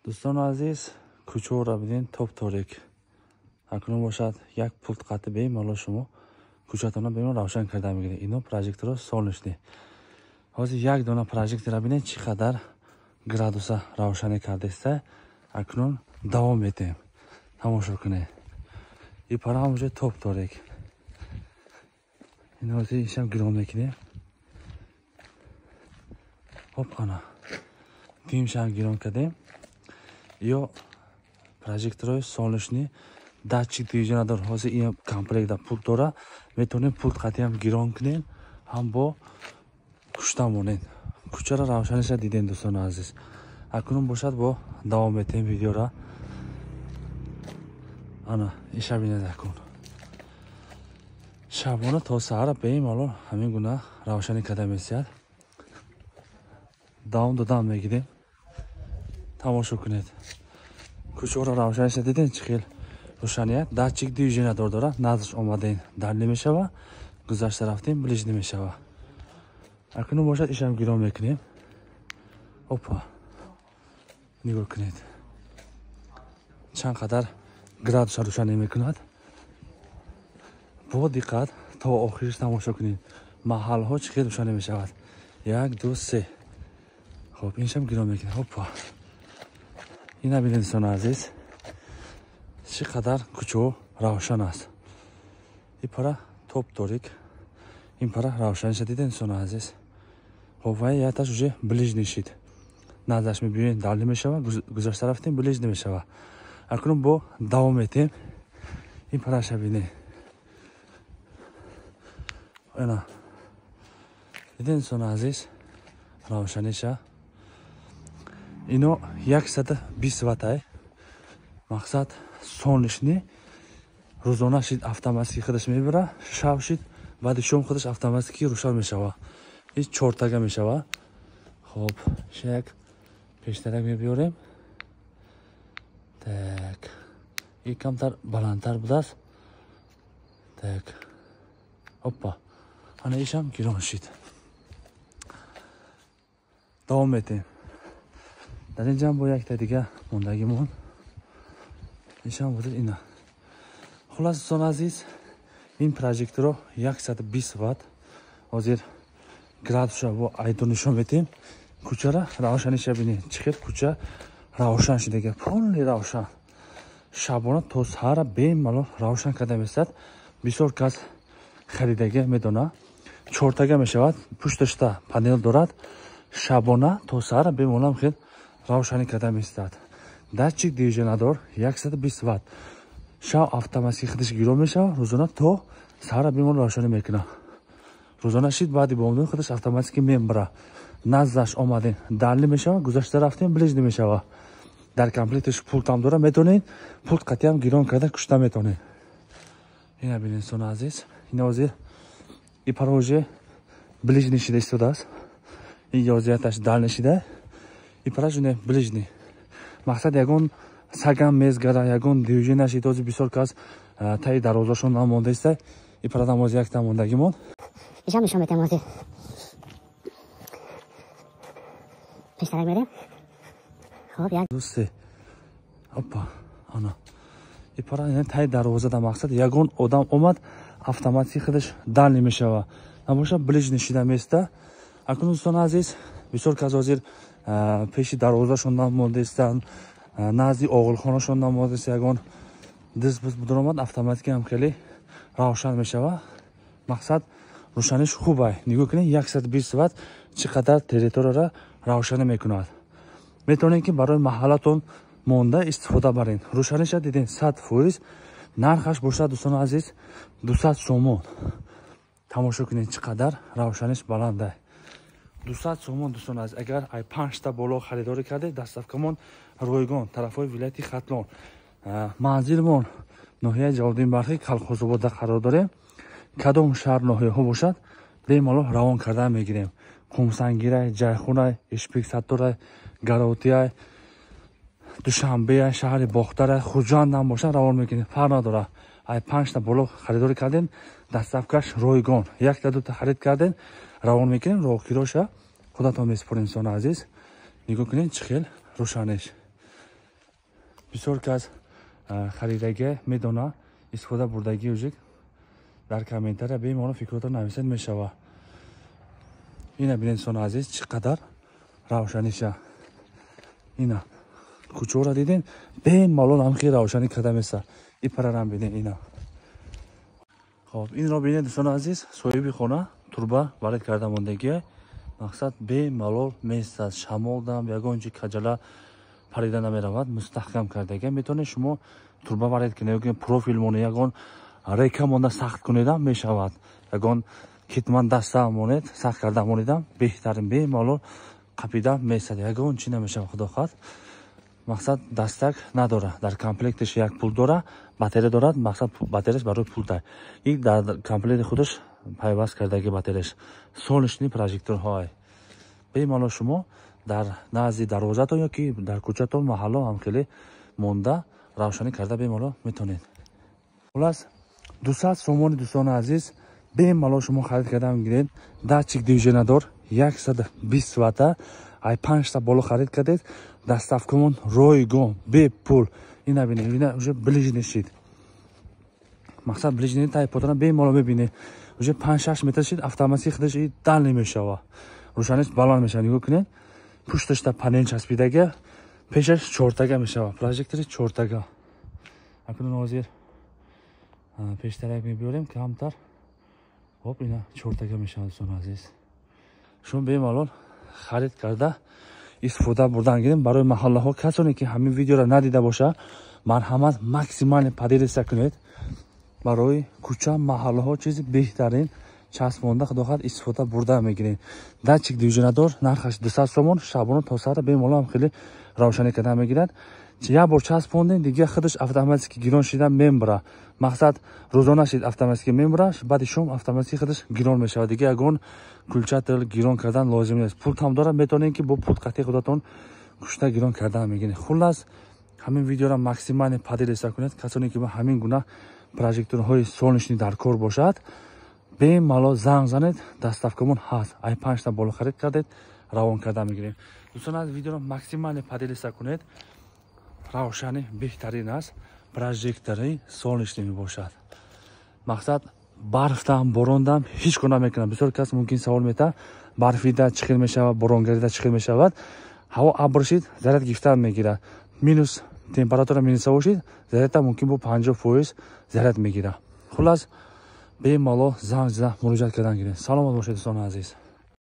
Дӯстони азиз, кӯчаҳоро бинед, топ торик. Акнун бошад, як пулт қатъи бемалол шумо кӯчатонро бемалол равшан карда мегиред. Ино прожекторо солнечный. Ҳозир як дона прожектора бинед, чӣ қадар градуса равшанӣ кардеста. Акнун давом метем, тамошо кунед. И парам уже топ торик. Ин ҳозир ишам гирон мекунем. Хоп, ана димшам гирон кардем. Ё прожекторҳои солнечный, датчик движения дор. Ҳозир ин комплекта пулт дора, метавонем пулт қатъиам гирон кунем, ҳам бо кушта монед. Кӯчаро равшаниша дидем, дӯстони азиз. Акнун бошад, бо давом метем видеора. Ана иша бинед, акун шабона то саҳара бемалол ҳамин гуна равшанӣ карда месиҳад. Давом додам мегирем, тамошо кунед. Кӯчаҳоро равшаниша дидем, чӣ хел рӯшаният. Датчик движения дор дора, наздаш омадем, дальний мешава, гузашта рафтем, ближний мешава. Акнун бошад, ишам гирон мекунем. Опа, нигоҳ кунед, чанд қадар градуса рӯшанӣ мекунад. Бо диққат то охириш тамошо кунед, маҳалҳо чӣ хел рӯшанӣ мешавад. Як, ду, се. Хоб, иншам гирон мекунем. Опа, ина бинед, дӯстони азиз, чӣ қадар кӯчаҳо равшан аст. И пара топ торик, ин пара равшаниша дидем, дӯстони азиз. Хоб, вай яташ уже ближний шид. Наздаш мебиёем, дальний мешава, гузашта рафтем, ближний мешава. Акнун бо давом метем. Ин параша бинед, ана дидем, дӯстони азиз, равшаниша. Ино 120 ваттай, мақсад солнечный. Рӯзона шид, автоматики худаш мебира, шав шид, баъди шом худаш автоматики рӯшан мешава. И чортага мешава. Хоб, як пештарак мебиёрем. Так, и камтар баландтар будааст. Так, опа, ана ишам гирон шид. Давом метем. Дар ин ҷамъ бо якта дига мондагимон ишам будид ина. Хулас, дӯстони азиз, ин прожекторо 120 ватт. Ҳозир градуса бо айдо нишон метем. Кӯчара равшаниша бинед, чӣ хел кӯча равшан шидага, полный равшан. Шабона то саҳара бемалол равшан карда месад. Бисёр кас харидага медона. Чортага мешавад, пушташта панел дорад. Шабона то саҳара бемалол хел равшанӣ карда местад. Датчик движения дор, 120 ватт. Шав автоматики худаш гиро мешава, рӯзона то саҳара бемалол равшанӣ мекунад. Рӯзона шид, баъди бомдод худаш автоматики мебара. Наздаш омадем, дальний мешава, гузашта рафтем, ближний мешава. Дар комплекташ пултам дора, метавонед пулт қатъиам гирон карда кушта метавонед. Ина бинед, дӯстони азиз, ина ҳозир и пара уже ближний шида истодааст. Ин ёзияташ дальний шида, и пара жуне ближний. Мақсад, ягон сагам мезгара, ягон движения шид. Ҳозир бисёр кас таи дарвозашон намонда иста. И парадам ҳозир якта мондагимон. Ишам нишон метем ҳозир. Пештарак мерем. Хоб, як, ду, се. Опа, ана и пара таи дарвозада. Мақсад, ягон одам омад, автоматики худаш дальний мешава, набоша, ближний шида места. Акнун, дӯстони азиз, бисёр кас ҳозир пеши дарвозашон намонда истанд, назди оғилхонашон намонда ист. Ягон диз биз будуромад, автоматики ҳам хеле равшан мешава. Мақсад, рӯшаниш хубай. Нигоҳ кунед, 120 ватт чӣ қадар территорияро равшанӣ мекунад. Метавонед, ки барои маҳаллатон монда истифода баред. Рӯшаниша дидем, 100%. Нархаш бошад, дӯстони азиз, 200 сомон. Тамошо кунед, чӣ қадар равшаниш баланда. 200 сомон, дӯстони азиз. Агар ай панҷта боло харидорӣ кардед, доставкамон ройгон, тарафҳои вилояти Хатлон. Манзилмон ноҳияи Ҷалолиддин Бархӣ, Калхозобода қарор дорем. Кадом шаҳр, ноҳияҳо бошад, бемалол равон карда мегирем. Қумсангирай, Ҷайхунай, Ишпик Сатторай, Гаротияй, Душанбея, шаҳри Бохтара, Хуҷандам бошад, равон мекунем, фарқ надорад. Ай панҷта боло харидорӣ кардем, доставкаш ройгон. Якта, дута харид кардем, равон мекунем, роҳкироша худатон месупорем. Дӯстони азиз, нигоҳ кунед, чӣ хел рӯшаниш. Бисёр кас харидаге медона, истифода бурдагӣ уже дар комментария бемалол фикротро нависед мешава. Ина бинед, дӯстони азиз, чӣ қадар равшаниша. Ина кӯчаро дидем, бемалол ҳамхи равшанӣ карда меса. И парарам бинед, ина. Хоб, инро бинед, дӯстони азиз, соҳиби хона турба варид карда мондагия. Мақсад, бемалол местад, шамолдам ягон чи каҷала парида намеравад, мустаҳкам кардага. Метавонед шумо турба варид кунед ё профил монед, ягон река монда сахт кунедам мешавад, ягон китман даста монед, сахт карда монедам беҳтарин, бемалол қапида месад, ягон чи намешавад, худо хоҳад. Мақсад, дастак надора, дар комплектиш як пул дора, батарея дорад. Мақсад, батареяш барои пулта и дар комплекти худаш пайваст кардаги батареяш. Солнечный прожекторҳое, бемалол шумо дар назди дарвозатон ё ки дар кӯчатон, маҳалло ҳам хеле монда равшанӣ карда бемалол метавонед. Хулас, 200 сомони, дӯстони азиз, бемалол шумо харид карда мегиред. Датчик движения дор, 120 вата. Ай панҷта боло харид кардед, доставкамон ройгон, бепул. Ина бинед, ина уже ближний шид. Мақсад, ближний тай потона бемалол мебинед, уже 5-6 метр шид, автоматик худаш и дальний мешава, рӯшаниш баланд мешава. Нигоҳ кунед, пушташта панел часпидага, пешаш чортага мешава, прожектори чортага. Акнун ҳозир пештарак мебиёрем камтар. Хоб, ина чортага мешава, дӯстони азиз. Шумо бемалол харид карда истифода бурдан гирем барои маҳаллаҳо. Касоне ки ҳамин видеоро надида боша, марҳамат, максимально поделиться кунед. Барои кӯча, маҳаллаҳо чизи беҳтарин часпонда, худо хоҳад, истифода бурда мегирем. Датчик движения дор, нархаш 200 сомон. Шабона то саҳра бемалол ҳам хеле равшанӣ карда мегирад. Як бор часпондем, дига худаш автоматики гирон шида мембара. Мақсад, рӯзона шид, автоматики мембара, баъди шом автоматики худаш гирон мешавад. Дига ягон включатель гирон кардан лозим нест. Пултам дорад, метавонед ки бо пулт қатъи худатон кушта гирон кардан мегиред. Хуллас, ҳамин видеоро максимально поделиться кунед. Касоне ки ҳамин гуна прожекторҳои солнечный дар кор бошад, бемалол занг занед, доставкамон ҳаст. Ай панҷта боло харид кардед, равон карда мегирем. Дӯстон аз видеоро максимально поделиться кунед. Равшани беҳтарин аст, прожектори солнечный мебошад. Мақсад, барфтам, борондам ҳеҷ кор намекунад. Бисёр кас мумкин савол мета: барфида чӣ хел мешавад, боронгарида чӣ хел мешавад? Ҳаво абр шид, заряд гирифтан мегирад. Минус температура, минуса бошид, зарядта мумкин бо 50% заряд мегирад. Хуллас, бемалол занг зада муроҷиат кардан гиред. Саломат бошед, дӯстони азиз.